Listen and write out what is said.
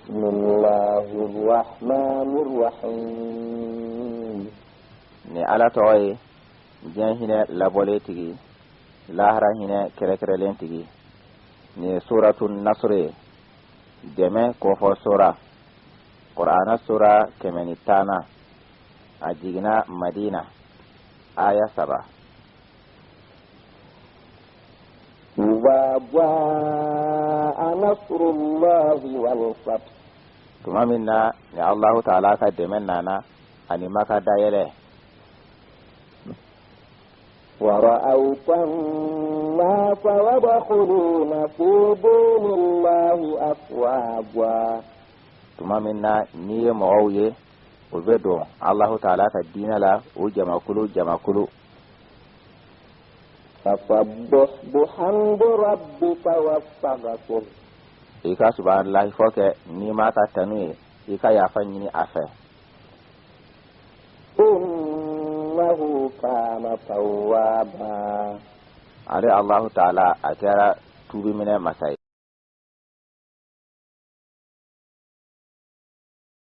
بسم الله الرحمن الرحيم Ni Ala tɔgɔ ye, diɲɛ hinɛ labɔlen tigi, lahara hinɛ kɛrɛkɛrɛlen tigi. Nin ye Suratu Nasr ye, dɛmɛ kofɔ sura, Kurana sura 110nan. A jiginna Madina. Aya 3. إذا جاء نصر الله والفتح. Tuma min na ni Allahu Taala ka dɛmɛ nana ani Maka dayɛlɛ. ورأيت الناس يدخلون في دين الله أفواجا. Tuma min na n'i ye mɔgɔw ye, u bɛ don Allahu Taala ka diinɛ la, o jamakulu jamakulu. فسبح بحمد ربك واستغفره. I ka subahanallahi fɔ kɛ n'i m'a ka tanu ye, i ka yafa ɲini a fɛ. إنه كان توابا. Ale Allahu Taala, a kɛra tuubi minɛ masa ye.